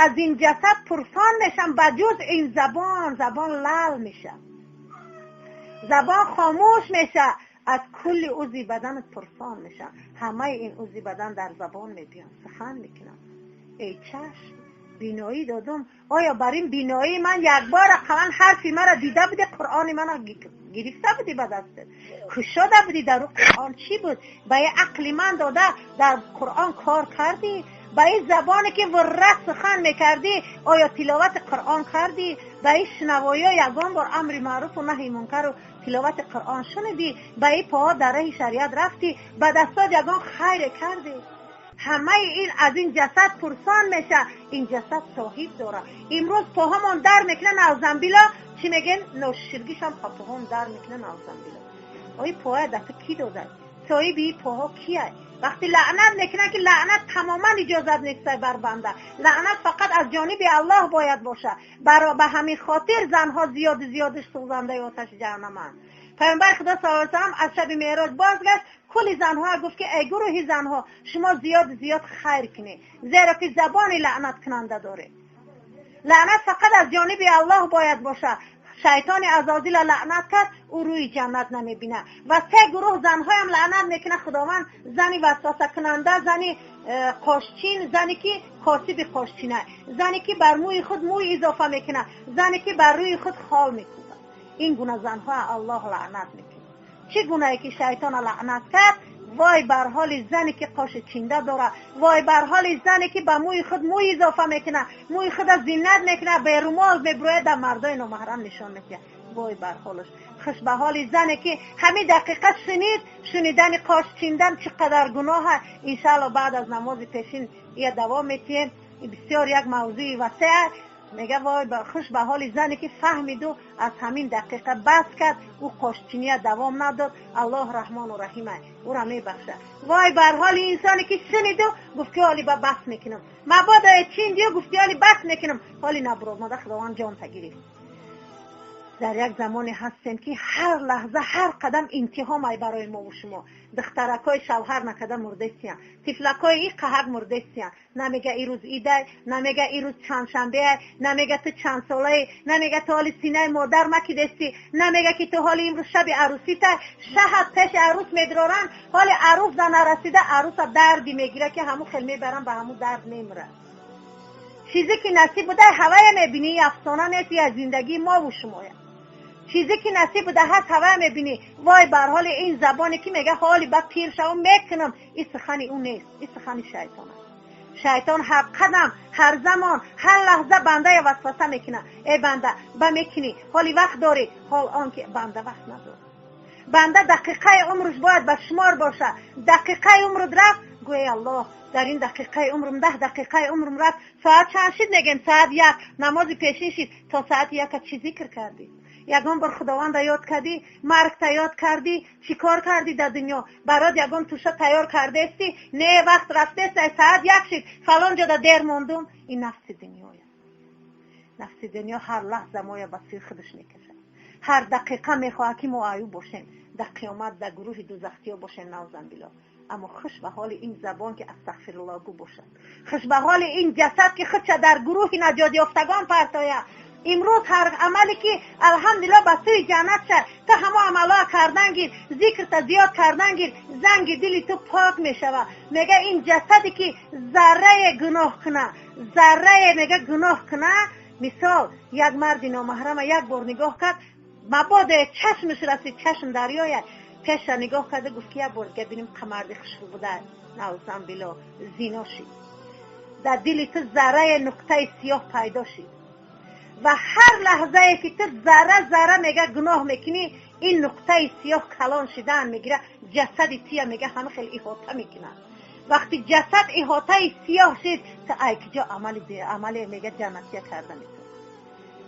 аз ин ҷасад пурсон мешам, ба ҷуз ин забон. Забон лал меша, забон хомӯш меша, аз кулли узви баданат пурсон меша. Ҳамаи ин узви бадан дар забон мебиён, сухан мекунам. Эй чашм, биноӣ додум, оё бар ин биноии ман як бор ақаллан ҳарфи маро дида будӣ? Қуръони маро гирифта будӣ ба дастат, кушода будӣ, дар ӯ Қуръон чӣ буд? Ба ин ақли ман дода дар Қуръон кор кардӣ? Ба ин забоне ки вурра сухан мекардӣ, оё тиловати Қуръон кардӣ? Ба ин шунавоиҳо ягон бор амри маъруфу наҳи мункару тиловати Қуръон шунидӣ? Ба ин поҳо дар раҳи шариат рафтӣ? Ба дастот ягон хайре кардӣ? Ҳамаи ин аз ин ҷасад пурсон меша. Ин ҷасад соҳиб дора. Имрӯз поҳамон дар мекуна, навзамбило чӣ мегӯен, ноширгишам поҳом дар мекуна, навзамбило. Ои поя даста кӣ додад? Соҳиби ин поҳо кия? Вақти лаънат мекунад, ки лаънат тамоман иҷозат нест бар банда, лаънат фақат аз ҷониби Аллоҳ бояд бошад. Ба ҳамин хотир занҳо зиёди зиёдиш сӯзандаи оташи ҷаҳаннаманд. Пайғамбари Худо саллаллоҳу алайҳи васаллам аз шаби Меъроҷ бозгашт, кулли занҳо гуфт, ки эй гурӯҳи занҳо, шумо зиёд зиёд хайр кунед, зеро ки забони лаънаткунанда доред. Лаънат фақат аз ҷониби Аллоҳ бояд бошад. Шайтони азозила лаънат кард, ӯ рӯи ҷаннат намебинад. Ва се гурӯҳ занҳоям лаънат мекунад Худованд: зани васвасакунанда, зани қошчин, зане ки косиби қошчина, зане ки бар мӯи худ мӯй изофа мекунад, зане ки бар рӯи худ хол мекӯбад. Ин гуна занҳо Аллоҳ лаънат мекунад. Чӣ гунае ки шайтона лаънат кард, вой бар ҳоли зане ки қоши чинда дорад, вой бар ҳоли зане ки ба мӯи худ мӯй изофа мекунад, мӯи худро зинат мекунад, берумол мебирояд, дар мардои номаҳрам нишон медиҳад. Вой бар ҳолаш. Хуш ба ҳоли зане ки ҳамин дақиқа шунид. Шунидани қош чиндан чӣ қадар гуноҳ аст, иншаалло баъд аз намози пешин ия давом метиҳем. Бисёр як мавзӯи васеъ. Мега, вой, хуш ба ҳоли зане ки фаҳмиду аз ҳамин дақиқа бас кард, ӯ қошчиния давом надод. Аллоҳ раҳмону раҳима, ӯра мебахшад. Вой бар ҳоли инсоне ки шуниду гуфт, ки ҳоли ба бас мекунам, мабодо чиндию гуфти ҳоли бас мекунам, ҳоли набуромада Худованд ҷонта гирифт. Дар як замоне ҳастем, ки ҳар лаҳза, ҳар қадам имтиҳон барои мову шумо. Духтаракҳои шавҳар накарда мурдестиян, тифлакҳои и қаҳак мурдестиян. Намега ирӯз идай, намега ирӯз чандшанбеай, намега ту чандсолаи, намега ту ҳоли синаи модар макидестӣ, намега ки ту ҳоли имрӯз шаби арӯситай. Шаҳат пеши арӯс медроранд, ҳоли арӯс да нарасида арӯса дарди мегира, ки ҳамун хел мебаранд, ба ҳамун дард мемирад. Чизе ки насиб буда, ҳавая мебинӣ. Афсона нест, я зиндагии мову шумоя. Чизе ки насиб буда ҳаст, ҳавая мебинӣ. Вой бар ҳоли ин забоне ки мега ҳоли ба пир шавам мекунам. Ин сухани ӯ нест, ин сухани шайтон аст. Шайтон ҳар қадам, ҳар замон, ҳар лаҳза бандая васваса мекунад: эй банда, ба мекунӣ, ҳоли вақт дорӣ. Ҳол он ки банда вақт надорад. Банда дақиқаи умраш бояд ба шумор бошад. Дақиқаи умрут рафт, гӯй: Аллоҳ, дар ин дақиқаи умрум, 10 дақиқаи умрум рафт. Соат чанд шид? Мегем, соат 1 намози пешин шид. То соати яка чӣ зикр кардӣ? Ягон бор Худованда ёд кардӣ? Маргта ёд кардӣ? Чӣ кор кардӣ дар дунё? Барот ягон туша тайёр кардестӣ? Не, вақт рафтест, соат 1 шид, фалон ҷода дер мондум. Ин нафси дунёя. Нафси дунё ҳар лаҳза моя ба сӯи худаш мекашад, ҳар дақиқа мехоҳад, ки мо аюб бошем, дар қиёмат дар гурӯҳи дузахтиё бошем, наузанбилло. Аммо хуш ба ҳоли ин забон, ки астағфируллоҳ гӯ бошад. Хуш ба ҳоли ин ҷасад, ки худша дар гурӯҳи наҷотёфтагон партоя. Имрӯз ҳар амале ки, алҳамдулилло, ба сӯи ҷаннат шад, ту ҳамо амалҳоа кардан гир, зикрта зиёд кардан гир, занги дили ту пок мешавад. Мега, ин ҷасаде ки заррае гуноҳ куна, заррае, мега, гуноҳ куна, мисол, як марди номаҳрама як бор нигоҳ кард, мабодо чашмаш расид, чашм дарёя, пеша нигоҳ карда гуфт, ки як бор дига бинем, қамарди хушрӯ буда, наузанбилло, зино шид. Дар дили ту заррае нуқтаи сиёҳ пайдо шид. Ва ҳар лаҳзае ки ту зарра зарра, мега, гуноҳ мекунӣ, ин нуқтаи сиёҳ калон шидан мегира, ҷасади туя, мега, ҳама хел иҳота мекунад. Вақти ҷасад иҳотаи сиёҳ шид, ту айкиҷо амали, мега, ҷаннатия карда метавонӣ?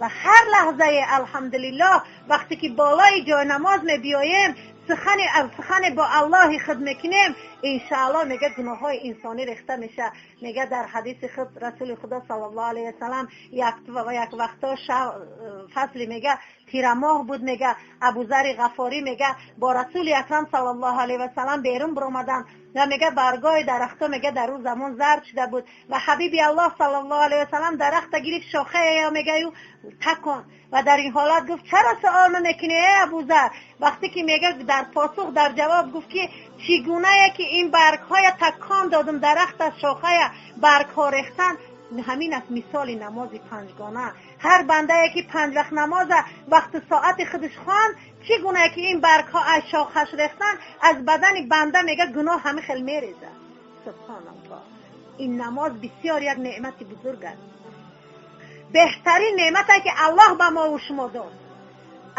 Ва ҳар лаҳзае, алҳамдулиллоҳ, вақте ки болои ҷойнамоз мебиёем, сухани сухане бо Аллоҳи худ мекунем, иншааллоҳ, мега, гуноҳҳои инсонӣ рехта меша. Мега, дар ҳадиси худ Расули Худо саллаллоҳу алайҳи васалам як вақтҳо фасли, мега, Тирамоҳ буд, мега Абузари Ғафорӣ мега бо Расули Акрам саллаллоҳу алайҳи васаллам берун баромаданд ва мега баргоҳи дарахтҳо мега дар ӯ замон зард шуда буд ва ҳабиби Аллоҳ саллаллоҳу алайҳи васаллам дарахта гирифт, шохае мегаю такон ва дар ин ҳолат гуфт чаро суол намекунӣ эй Абузар? Вақте ки мега дар посух дар ҷавоб гуфт ки чӣ гунае ки ин баргҳоя такон додум, дарахта шохая баргҳо рехтан, ҳамин аст мисоли намози панҷгона. Ҳар бандае ки панҷ вақт намоза вақту соати худаш хонд, чӣ гунае ки ин баргҳо аз шохаш рехтан, аз бадани банда мега гуноҳ ҳамин хел мерезад. Субҳоналлоҳ. Ин намоз бисёр як неъмати бузург аст. Беҳтарин неъмате ки Аллоҳ ба мо шумо дод.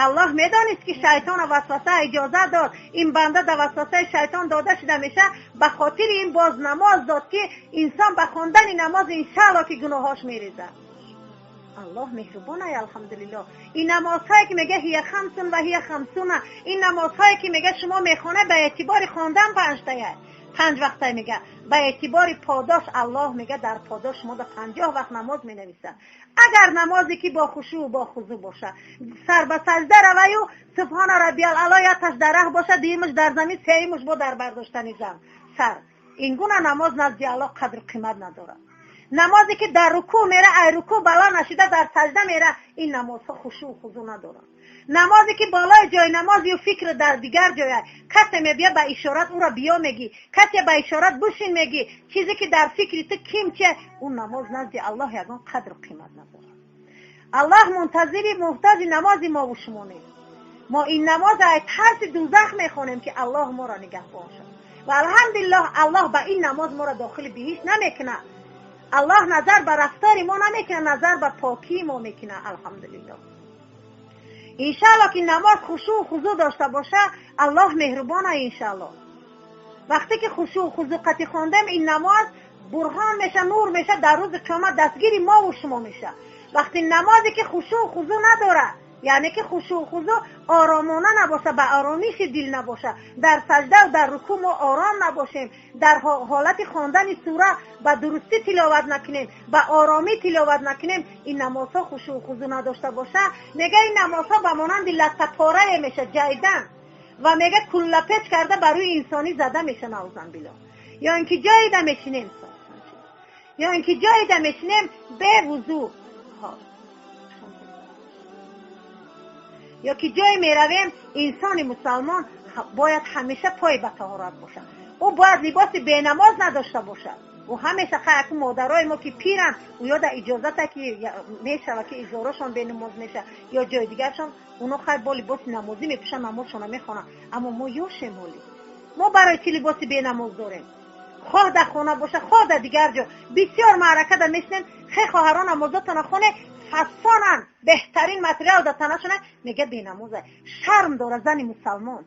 Аллоҳ медонист ки шайтона васваса иҷоза дод, ин банда дар васвасаи шайтон дода шуда меша, ба хотири ин боз намоз дод ки инсон ба хондани намоз иншааллоҳ ки гуноҳош мерезад. Аллоҳ меҳрубон ай, алҳамдулиллоҳ. Ин намозҳое ки мега ҳия хамсун ва ҳия хамсуна, ин намозҳое ки мега шумо мехонед ба эътибори хондан панҷтая, панҷ вақта мега, ба эътибори подош Аллоҳ мега дар подош шумо да 50 вақт намоз менависад. Агар намозе ки бо хушӯъ бо хузӯъ боша, сар ба сажда раваю субҳона раббиял аъло яташ дар раҳ боша, дуюмаш дар замин, сеюмаш бо дар бардоштани зам сар, ин гуна намоз назди Аллоҳ қадру қимат надорад. Намозе ки дар рукӯъ мера, ай рукӯъ бало нашида дар сажда мера, ин намозҳо хушӯъ хузӯъ надоранд. Намозе ки болои ҷои намозию фикр дар дигар ҷоя, касе мебия ба ишорат ӯро биё мегӣ, касе ба ишорат бушин мегӣ, чизе ки дар фикри ту ким че, ӯ намоз назди Аллоҳ ягон қадру қимат надорад. Аллоҳ мунтазири муҳтоҷи намози мову шумо нест. Мо ин намоз ай тарси дузах мехонем ки Аллоҳ моро нигаҳбон шад. Ва алҳамдулиллоҳ Аллоҳ ба ин намоз моро дохили биҳишт намекунад. Аллоҳ назар ба рафтори мо намекунад, назар ба покии мо мекунад. Алҳамдулиллоҳ. Иншааллоҳ ки намоз хушӯъ хузӯъ дошта боша, Аллоҳ меҳрубон ай иншааллоҳ. Вақте ки хушӯъ хузӯъ қатӣ хондем, ин намоз бурҳон меша, нур меша, дар рӯзи қиёмат дастгири мову шумо меша. Вақти намозе ки хушӯъ хузӯъ надорад, яъне ки хушӯъ хузӯъ оромона набоша, ба оромиши дил набоша, дар сажда ва дар рукӯъ мо ором набошем, дар ҳолати хондани сура ба дурустӣ тиловат накунем, ба оромӣ тиловат накунем, ин намозҳо хушӯъ хузӯъ надошта боша, мега ин намозҳо ба монанди латтапорае меша, ҷайдан, ва мега куллапеч карда ба рӯи инсонӣ зада меша, наузанбиллоҳ. Ё ин ки ҷоида мешинем, ё ин ки ҷоида мешинем бевузӯ, ё ки ҷое меравем, инсони мусалмон бояд ҳамеша пой ба таҳорат бошад. Ӯ бояд либоси бенамоз надошта бошад. Ӯ ҳамеша хайаку модарои мо ки пиранд, ӯ ёда иҷозата ки мешава ки изорошон бенамоз меша ё ҷои дигаршон, оно хай бо либоси намозӣ мепӯшанд, намозшона мехонанд. Аммо мо ёшем ҳолӣ. Мо барои чӣ либоси бенамоз дорем? Хоҳ дар хона боша, хоҳ дар дигар ҷо. Бисёр маъракада мешинем, хе хоҳарон намозотона хоне, фасонан беҳтарин материал дар танашона, мега бенамоза. Шарм дора зани мусалмон.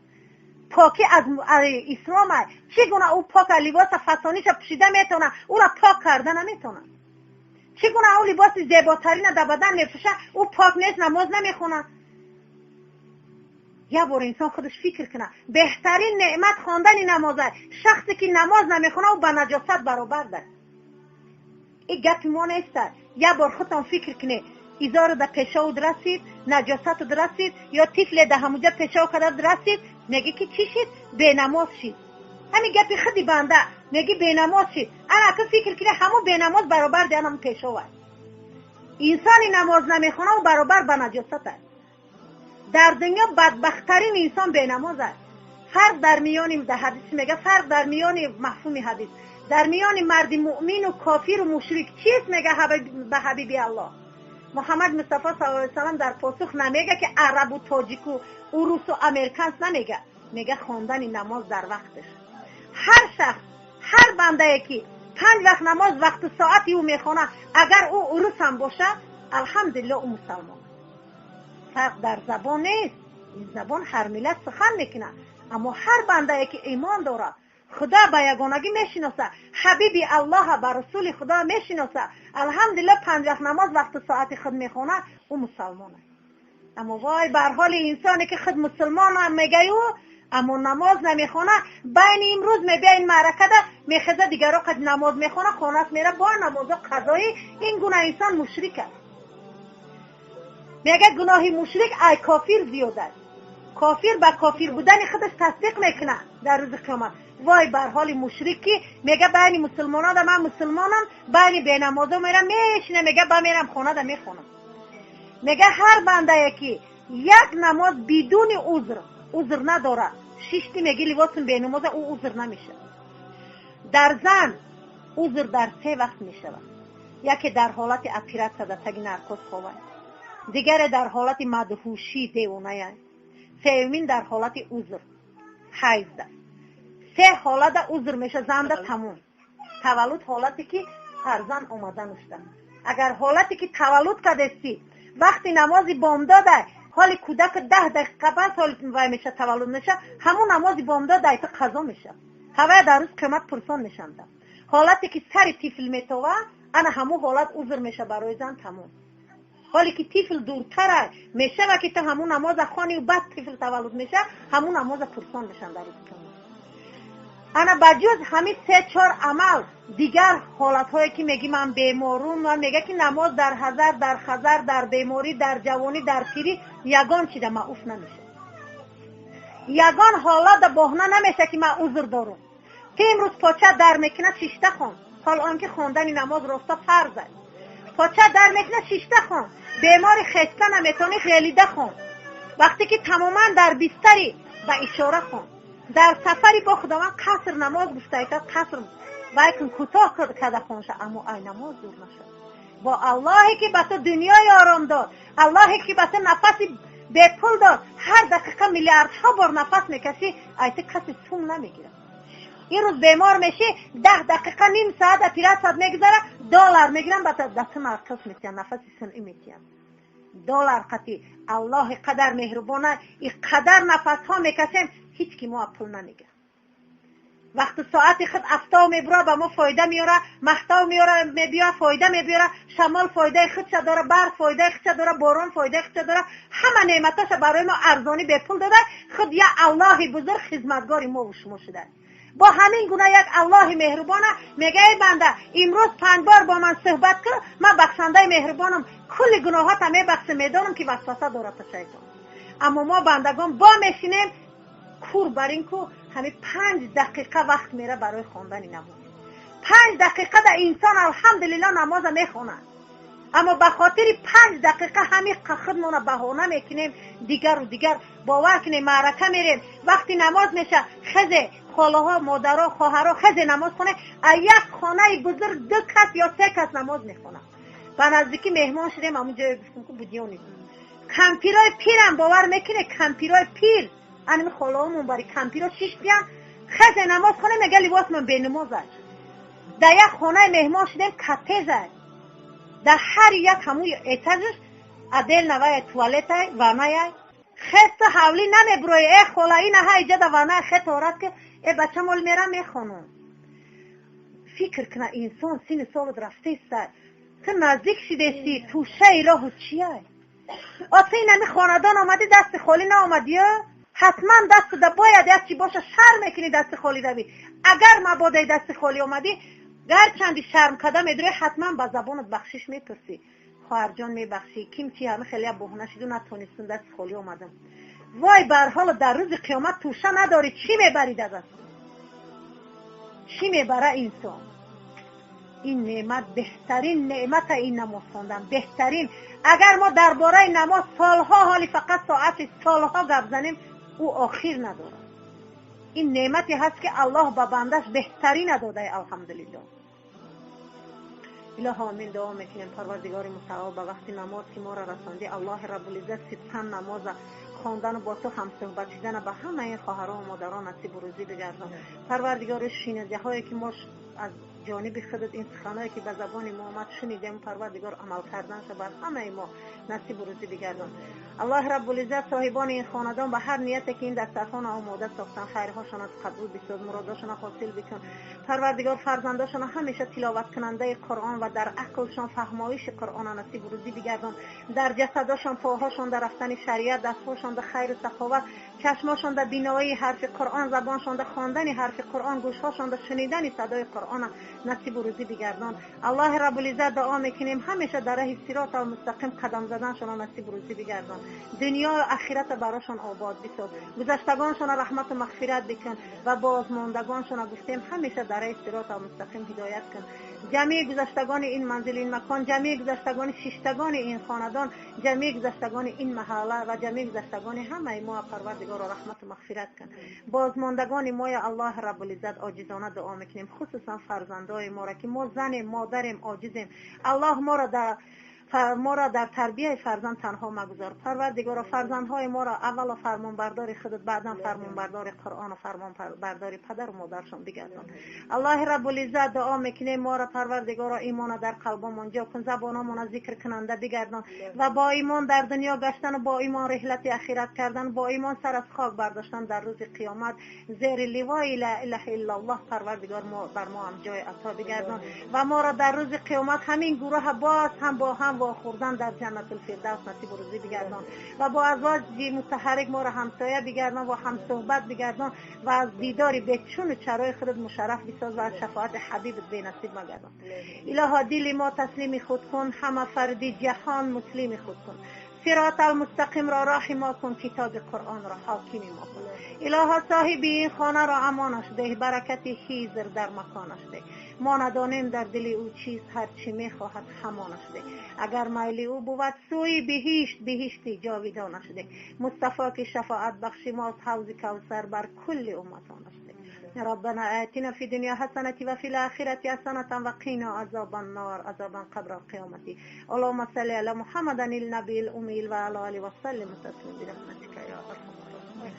Покӣ аз ислом ай. Чӣ гуна ӯ пока либоса фасониша пӯшида метавона, ӯра пок карда наметавона. Чӣ гуна ӯ либоси зеботарина дар бадан мепӯша, ӯ пок нест, намоз намехона. Як бор инсон худаш фикр кунад. Беҳтарин неъмат хондани намоз ай. Шахсе ки намоз намехона, ӯ ба наҷосат баробар аст. Ин гапи мо нест. Як бор худтон фикр кунед. Изору да пешовуд расид, наҷосатуд расид, ё тифле да ҳамуҷа пешов кардад расид, меги ки чӣ шид? Бенамоз шид. Ҳамин гапи худи банда, меги бенамоз шид. Ана аку фикр кунед, ҳамун бенамоз баробар ди анам пешов аст. Инсони намоз намехона, ӯ баробар ба наҷосат аст. Дар дунё бадбахттарин инсон бенамоз аст. Фарқ дар миёни, дар ҳадис мега, фарқ дар миёни мафҳуми ҳадис, дар миёни марди муъмину кофиру мушрик чист, мега ба ҳабиби Аллоҳ. Муҳаммад Мустафо саллаллоҳу алайҳи васаллам дар посух намега ки арабу тоҷику урусу американс намега, мега хондани намоз дар вақташ. Ҳар шахс, ҳар бандае ки панҷ вақт намоз вақту соати ӯ мехона, агар ӯ урус ҳам боша, алҳамдулиллоҳ ӯ мусалмон. Фарқ дар забон нест, ин забон ҳар миллат сухан мекунад, аммо ҳар бандае ки имон дорад, Худо ба ягонагӣ мешиноса, ҳабиби Аллоҳа ба расули Худо мешиноса, алҳамдулиллоҳ панҷ вақт намоз вақту соати худ мехона, ӯ мусалмон аст. Аммо вой бар ҳоли инсоне ки худ мусулмонам мегаю, аммо намоз намехона, байни имрӯз мебия ин маъракада мехеза, дигаро қад намоз мехона, хонаш мера бо намозо қазоӣ, ин гуна инсон мушрик аст. Мега гуноҳи мушрик ай кофир зиёд аст. Кофир ба кофир будани худаш тасдиқ мекунад дар рӯзи қиёмат. Вой бар ҳоли мушрик ки мега байни мусулмонада ман мусулмонам, байни бенамозо мерам мешина, мега ба мерам хонада мехонам. Мега ҳар бандае ки як намоз бидуни узр, узр надорад, шишти меги либосум бенамоза, ӯ узр намешавад. Дар зан узр дар се вақт мешавад. Яке дар ҳолати оператсия дар таги наркоз ховад, дигаре дар ҳолати мадҳушӣ девоная, сеюмин дар ҳолати узр ҳайзда. Се ҳолата узр меша занда тамом. Таваллуд ҳолате ки фарзанд омада нушта. Агар ҳолате ки таваллуд кардестӣ, вақти намози бомдода, ҳоли кӯдак 10 дақиқа пас ҳоли вай меша таваллуд меша, ҳамун намози бомдод ай ту қазо меша. Ҳавая дар рӯз қиёмат пурсон мешанда. Ҳолате ки сари тифл метова, ана ҳамун ҳолат узр меша барои зан тамом. Ҳоле ки тифл дуртара мешава ки ту ҳамун намоза хонию баъд тифл таваллуд меша, ҳамун намоза пурсон мешанд дар рӯзи қиёмат. Ана ба ҷуз ҳамин се-чор амал дигар ҳолатҳое ки меги ман беморум, ман мега ки намоз дар ҳазар, дар хазар, дар беморӣ, дар ҷавонӣ, дар пирӣ ягон чида маъуф намешавад. Ягон ҳолата боҳна намеша ки ман узр дорум. Ки имрӯз поча дар мекунад, шишта хон. Ҳол он ки хондани намоз роста фарз аст. Поча дар мекунад, шишта хон. Бемори хеста наметавонӣ, ғелида хон. Вақте ки тамоман дар бистарӣ, ба ишора хон. Дар сафари бо Худованд қаср намоз гуфта кард, қаср вай кун, кӯтоҳ карда хонша, аммо ай намоз дур нашад. Бо Аллоҳе ки ба ту дунёи ором дод, Аллоҳе ки ба ту нафаси бепул дод, ҳар дақиқа миллиардҳо бор нафас мекашӣ, ай ту касе сум намегирад. Ин рӯз бемор мешӣ, 10 дақиқа, ним соат оператсият мегузара, доллар мегирам, ба ту наркоз метиҳанд, нафаси сунъӣ метиҳанд. Доллар қатӣ Аллоҳи қадар меҳрубона, и қадар нафасҳо мекашем, ҳеҷ ки мо пул намегирад. Вақти соати худ афтоб мебура, ба мо фоида меёра, маҳтоб меёра, мебиёра, фоида мебиёра, шамол фоидаи худша дора, барф фоидаи худша дора, борон фоидаи худша дора, ҳама неъматоша барои мо арзонӣ бепул дода, худ як Аллоҳи бузург хизматгори мо шумо шуда. Бо ҳамин гуна як Аллоҳи меҳрубона мега: эй банда, имрӯз 5 бор бо ман суҳбат кун, ман бахшандаи меҳрубонам, кулли гуноҳота мебахшам, медонам ки васваса дорад шайтон. Аммо мо бандагон бо мешинем кур бар ин ку ҳамин 5 дақиқа вақт мера барои хондани намоз. 5 дақиқа да инсон алҳамдулилло намоза мехонад, аммо ба хотири 5 дақиқа ҳамин худмона баҳона мекунем, дигару дигар. Бовар кунем, маърака мерем, вақти намоз меша, хезе холаҳо, модаро, хоҳаро, хезе намоз хоне, а як хонаи бузург 2 кас ё 3 кас намоз мехонад. Ба наздикӣ меҳмон шудем, ҳамун ҷое гуфтем ку будёни кампирои пирам, бовар мекуне, кампирои пир аними холаҳомон бари кампиро шиштиян, хезе намоз хоне, мега либосмон бенамоз аст. Дар як хонаи меҳмон шудем, коттедж аст, дар ҳар як ҳамун этажаш отдельно вая туалетай, ваннаяй. Хеста ҳавлӣ намебурои, э хола, ина ҳа иҷада ванная, хет орад ки э бача мол мерам мехонам. Фикр куна инсон сини солат рафтеста, ту наздик шидести, тӯшаи роҳу чияй? Ота инами хонадон омадӣ, дасти холӣ наомадиё, ҳатман дастуда бояд як чи боша, шарм мекунӣ дасти холӣ равӣ. Агар мабодаи дасти холӣ омадӣ, гарчанди шарм карда медурӣ, ҳатман ба забонат бахшиш мепурсӣ: хоҳарҷон, мебахшӣ, ким чи ҳама хеле баҳона шиду натонистум, дасти холӣ омадам. Вой бар ҳоло дар рӯзи қиёмат тӯша надорӣ, чӣ мебарӣ дар даст? Чӣ мебара инсон? Ин неъмат беҳтарин неъмата, ин намоз хондан беҳтарин. Агар мо дар бораи намоз солҳо, ҳоли фақат соати солҳо гап занем, ӯ охир надорад. Ин неъмате ҳаст ки Аллоҳ ба бандаш беҳтарина додае, алҳамдулилло. Илоҳо амин. Дуо мекунем, Парвардигори мутаол, ба вақти намоз ки моро расондӣ, Аллоҳи раббулиззат сидқан намоза хондану бо ту ҳамсӯҳбат шидана ба ҳамаи хоҳарон ва модарон насибу рӯзӣ бигардон. Парвардигори, шинидаҳое ки мо аз ҷониби худат ин суханое ки ба забони мо омад шунидем, Парвардигор, амал карданша бар ҳамаи мо насибу рӯзӣ бигардон. Аллоҳи раббулиззат соҳибони ин хонадон ба ҳар нияте ки ин дастархона омода сохтан, хайрҳошонро қабул бисоз, муродошонро ҳосил бикун. Парвардигор, фарзандошонро ҳамеша тиловаткунандаи Қуръон ва дар ақлшон фаҳмоиши Қуръона насибу рӯзӣ бигардон. Дар ҷасадошон, поҳошон дар рафтани шариат, дастҳошон дар хайру саховат, чашмошон дар биноии ҳарфи Қуръон, забоншон дар хондани ҳарфи Қуръон, гӯшҳошон дар шунидани садои Қуръона насиб рӯзӣ бигардон. Аллоҳ Раббулиззат дуо мекунем ҳамеша дар роҳи сироти мустақим қадам заданшон насиб рӯзӣ бигардон. Дунё ва охират барошон обод бисоз. Гузаштагоншон раҳмат ва мағфират бикун ва бозмондагоншон гуфтем ҳамеша дар роҳи сироти мустақим ҳидоят кун. Ҷамеъ гузаштагони ин манзил, ин макон, ҷамеъ гузаштагони шиштагони ин хонадон, ҷамеъ гузаштагони ин маҳалла ва ҷамеъ гузаштагони ҳамаи мо Парвардигоро раҳмат ва мағфират кун. Бозмондагони мо я Аллоҳ Раббулиззат оҷизона дуо мекунем, хусусан фарзандои моро ки мо занем, модарем, оҷизем. Аллоҳ моро дар тарбияи фарзанд танҳо магузор. Парвардигоро фарзандҳои моро аввало фармонбардори худат, баъдан фармонбардори Қуръон ва фармонбардори падару модаршон бигардон. Аллоҳи Раббулиззат дуо мекунем моро Парвардигоро имона дар қалбомон ҷо кун, забономона зикр кунанда бигардон ва бо имон дар дунё гаштан, бо имон реҳлати ахират кардан, бо имон сар аз хок бардоштан дар рӯзи қиёмат зери ливои ла илаҳа иллаллоҳ Парвардигор бар мо ҳам ҷой ато бигардон ва моро дар рӯзи қиёмат ҳамин гурӯҳ боз ҳам бо ҳам хӯрдан дар ҷаннатул фирдавс насиб рӯзӣ бигардон ва бо азвоҷи мутаҳаррик моро ҳамсоя бигардон ва ҳамсуҳбат бигардон ва аз дидори бечуну чарои худат мушарраф бисоз ва аз шафоати ҳабибат бенасиб магардон. Илоҳо дили мо таслими худ кун, ҳама фарди ҷаҳон муслими худ кун, сироти мустақимро роҳи мо кун, китоби Қуръонро ҳокими мо кун. Илоҳо соҳиби ин хонаро амонаш деҳ, баракати хизр дар маконаш деҳ. Мо надонем дар дили ӯ чиз, ҳар чӣ мехоҳад ҳамонаш деҳ. Агар майли ӯ бувад сӯи биҳишт, биҳишти ҷовидонаш деҳ. Мустафо ки шафоат бахши мост, ҳавзи кавсар бар кулли умматонаш деҳ. ربنا آتنا في الدنيا حسنة وفي الآخرة حسنة وقنا عذاب النار عذاب قبر القيامة. اللهم صل على محمد النبي الأمي وعلى آله وسلم تسليما برحمتك يا أرحم الراحمين.